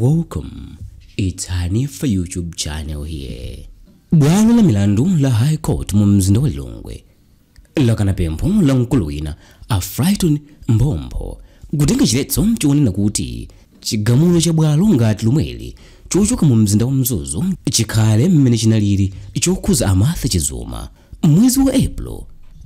Welcome, it's Hanifa YouTube channel here. Bwalo la milandu la High Court mu mzinda wa Lilongwe lakana pempho la mkulu wina a Frighton Mphompho kutenga chiletso chonena kuti chigamulo cha bwalo ngati lomweli chochoka mu mzinda wa Mzuzu chikhale mmene chinalili chokhuza a Martha Chizuma. Mwezi wa April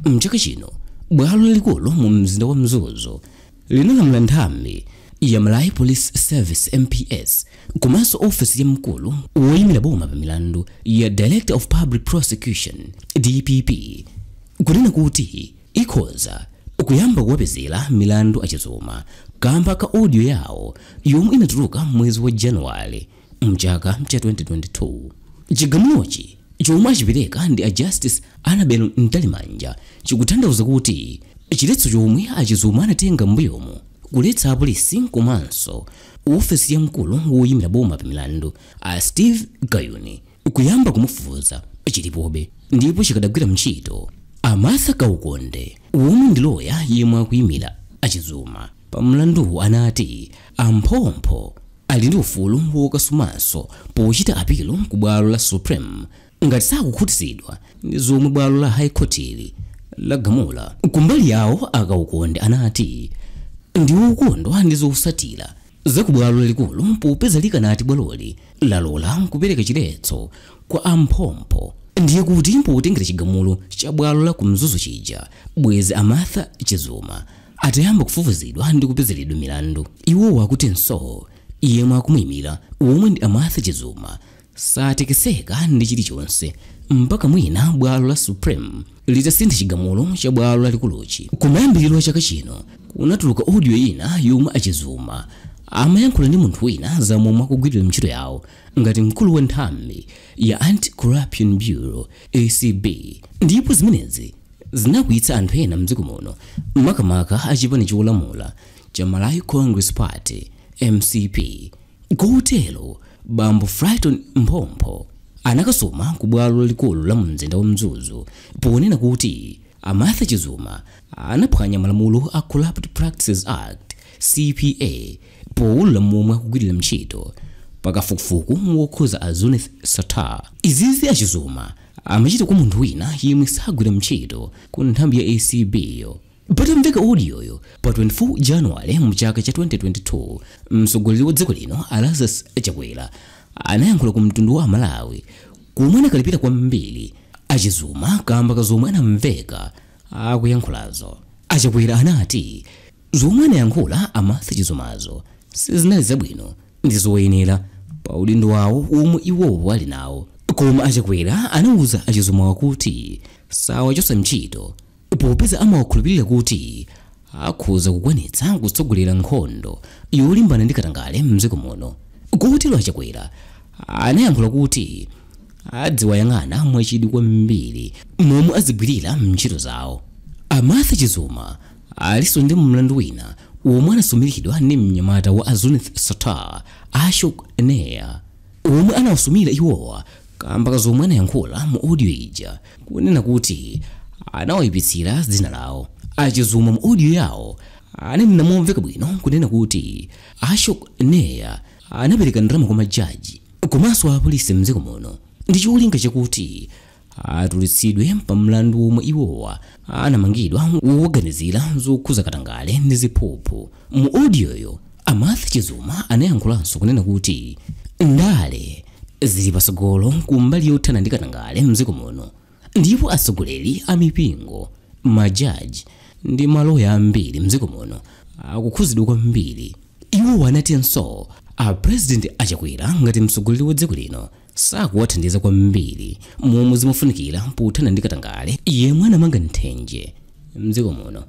mchaka chino bwalo lalikulu mu mzinda wa Mzuzu linalamula nthambi ya Malawi Police Service MPS komanso ofisi ya mkulu woyimira boma pa milandu ya Director of Public Prosecution DPP kunena kuti ikhoza kuyamba kuwapezera milandu a Chizuma kamba ka audio yawo yomwe inatuluka mwezi wa Januwale mchaka cha 2022. Chigamulochi chomwe achipereka ndi a Justice Annabel Mtalimanja chikutanthauza kuti chiletso chomwe a Chizuma anatenga m'mbuyomu kuletsa apolisi komanso ofisi ya mkulu woyimira boma pa milandu a Steve Gayuni kuyamba kumufufuza chilipobe ndipo chikadagwira ntchito. A Martha Kaukonde womwe ndi loya yemwe akuyimira a Chizuma pa mlanduwu anati a Mphompho ali ndi ufulu wokasumanso pochita apilo ku bwalo la Supreme ngati sakukhutitsidwa ndi zomwe bwalo la High Court ili lagamula. Kumbali yawo a Kaukonde anati ndi wokondwa ndi zotsatira za ku bwalo lalikulu popeza likanati bwaloli lalola kupereka chiletso kwa a Mphompho ndiye kuti potengera chigamulo cha bwalo la ku Mzuzu chija bwezi a Martha Chizuma atayamba kufufuzidwa ndi kupezeredwa milandu. Iwowo akutinso yemwe akumuyimira womwe ndi a Martha Chizuma satekeseka ndi chilichonse mpaka mwina bwalo la Supreme litasintha chigamulo cha bwalo lalikuluchi. Kumayambiriro chaka chino kunatuluka audio ina yomwe a Chizuma amayankhula ndi munthu wina za momwe akugwirira ntchito yawo ngati mkulu wa nthambi ya Anti-Corruption Bureau ACB, ndipo zimenezi zinakwiyitsa anthu ena mdziko muno makamaka achipani cholamula cha Malawi Congress Party MCP. Kotero bambo Frighton Mphompho anakasuma ku bwalo lalikulu la mzinda wa Mzuzu ponena kuti a Martha Chizuma anaphwanya malamulo a Corrupt Practices Act CPA powulula momwe akugwirira ntchito pakafukufuku wokhuza a Zuneth Sattar. Izizi a Chizuma amachita kwa munthu wina yemwe sagwira ntchito ku nthambi ya ACB yo. Patamveka audioyo pa 24 Januwale mchaka cha 2022, mtsogoleri wa dziko lino Lazarus Chakwera anayankhula ku mtundu wa Malawi komwe anakalipira kwambiri a Chizuma kamba ka zomwe anamveka akuyankhulazo. A Chakwera anati zomwe anayankhula a Martha Chizumazo sizinali zabwino ndi zoyenera pa udindo wawo omwe iwowo ali nawo. Koma a Chakwera anawuza a Chizuma kuti sawachotsa ntchito popeza amawakhulupirira kuti akhoza kukwanitsa kutsogolera nkhondo yolimbana ndi katangale mdziko muno. Kotero a Chakwera anayankhula kuti adziwayang'ana mwachidwi kwambiri momwe azigwirira ntchito zawo. A Martha Chizuma alinso ndi mlandu wina omwe anasumiridwa ndi mnyamata wa Zuneth Sattar Ashok Neya omwe anawasumira iwowa kamba ka zomwe anayankhula mu audio ija kunena kuti anawayipitsira dzina lawo. A Chizuma mu audio yawo ananena momveka bwino kunena kuti Ashok Neya anapereka ndalama kwa majaji komanso apolisi mdziko muno ndi cholinga chakuti atulutsidwe pa mlandu omwe iwowa anamangidwa woganizira zokhuza katangale ndi ziphuphu. Mu audioyo a Martha Chizuma anayankhulanso kunena kuti ndale zili patsogolo kumbali yothana ndi katangale mdziko muno ndipo atsogoleri a mipingo, majaji ndi maloya ambiri mdziko muno akukhuzidwa kwambiri. Iwo anatinso a President a Chakwera ngati mtsogoleri wa dziko lino sakuwathandiza kwambiri momwe zimafunikira pothana ndi katangale yemwe anamanga nthenje mdziko muno.